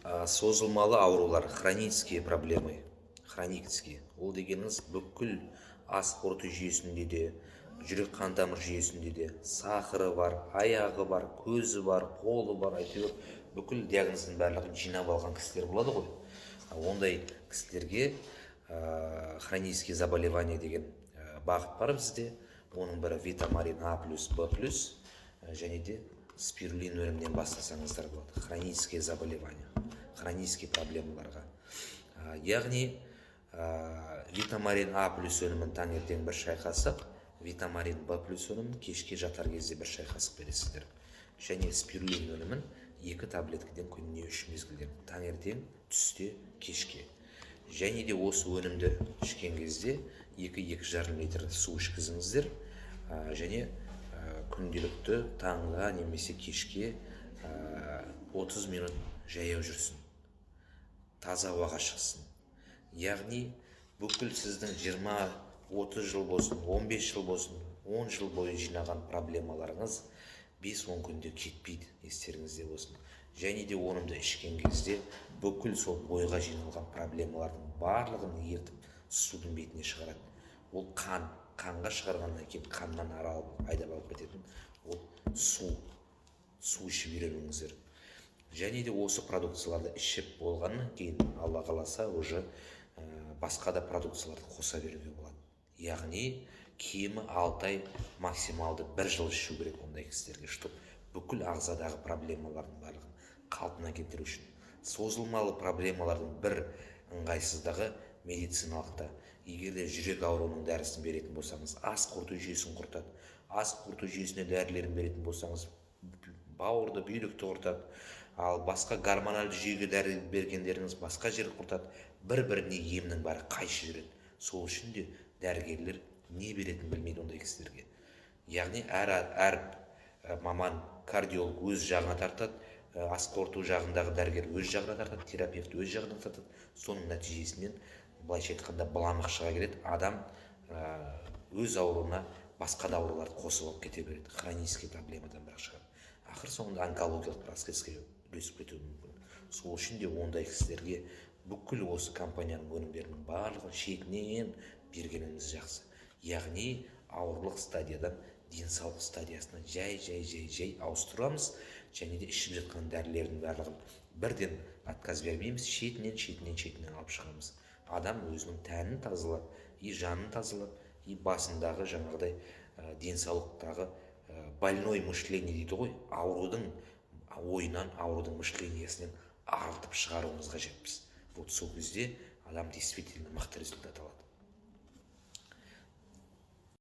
Созылмалы аурулар, хронические проблемы, хронические ол дегеніңіз бүкіл ас қорыту жүйесінде де, жүрек қан тамыр жүйесінде де, сахары бар, аяғы бар, көзі бар, қолы бар, әйтеуір бүкіл диагноздың барлығын жинап алған кісілер болады ғой. Ондай кісілерге хронические заболевания деген бағыт бар бізде. Оның бірі Витамарин А плюс, Б плюс және де спирулин өнімінен бастасаңыздар болады хронические заболевания, хронический проблемаларға. Яғни Витамарин А плюс өнімін таңертең бір шай қасық, Витамарин Б плюс өнімін кешке жатар кезде бір шай қасық бересіздер және спирулин өнімін екі таблеткіден күніне үш мезгілден, таңертең, түсте, кешке. Және де осы өнімді ішкен кезде 2-2,5 литр су ішкізіңіздер. Және күнделікті таңға немесе кешке 30 минут жаяу жүрсін, таза ауаға шықсын. Яғни бүкіл сіздің 20-30 жыл болсын, 15 жыл болсын, 10 жыл бойы жинаған проблемаларыңыз 5-10 күнде кетпейді, естеріңізде болсын. Және де өнімді ішкен кезде бүкіл сол бойға жиналған проблемалардың барлығын ертіп, судың бетіне шығарады. Ол қан, қанға шығарғаннан кейін қаннан ары алып, айдап алып кететін ол су. Су ішіп үйреніңіздер. Және де осы продукцияларды ішіп болғаннан кейін, Алла қаласа, уже басқа да продукцияларды қоса беруге болады. Яғни кемі 6 ай, максималды бір жыл ішу керек ондай кісілерге, чтоб бүкіл ағзадағы проблемалардың барлығын қалпына келтіру үшін. Созылмалы проблемалардың бір ыңғайсыздығы медициналықта: егер де жүрек ауруының дәрісін беретін болсаңыз, ас қорыту жүйесін құртады. Ас қорыту жүйесіне дәрілерін беретін болсаңыз, бауырды, бүйректі құртады. Ал басқа гормоналды жүйеге дәрі бергендеріңіз басқа жер құртады. бір біріне емнің бәрі қайшы жүреді. Сол үшін де дәрігерлер не беретінін білмейді ондай кісілерге. Яғни әр маман, кардиолог өз жағына тартады, ас қорыту жағындағы дәрігер өз жағына тартады, терапевт өз жағына тартады. Соның нәтижесінен, былайша айтқанда, быламық шыға келеді. Адам өз ауруына басқа да ауруларды қосып алып кете береді. Хронический проблемадан бірақ шығады, ақыр соңында онкологиялық процесске ілесіп кетуі мүмкін. Сол үшін де ондай кісілерге бүкіл осы компанияның өнімдерінің барлығын шетінен бергеніміз жақсы. Яғни ауырлық стадиядан денсаулық стадиясына жай жай жай жай ауыстырамыз және де ішіп жатқан дәрілердің барлығын бірден отказ бермейміз, шетінен, шетінен, шетінен алып шығамыз. Адам өзінің тәнін тазалап и жанын тазалап, и басындағы жаңағыдай денсаулықтағы больной мышление дейді ғой, аурудың ойынан, аурудың мышлениесінен арылтып шығаруымыз қажетпіз. Вот сол кезде адам действительно мықты результат алады.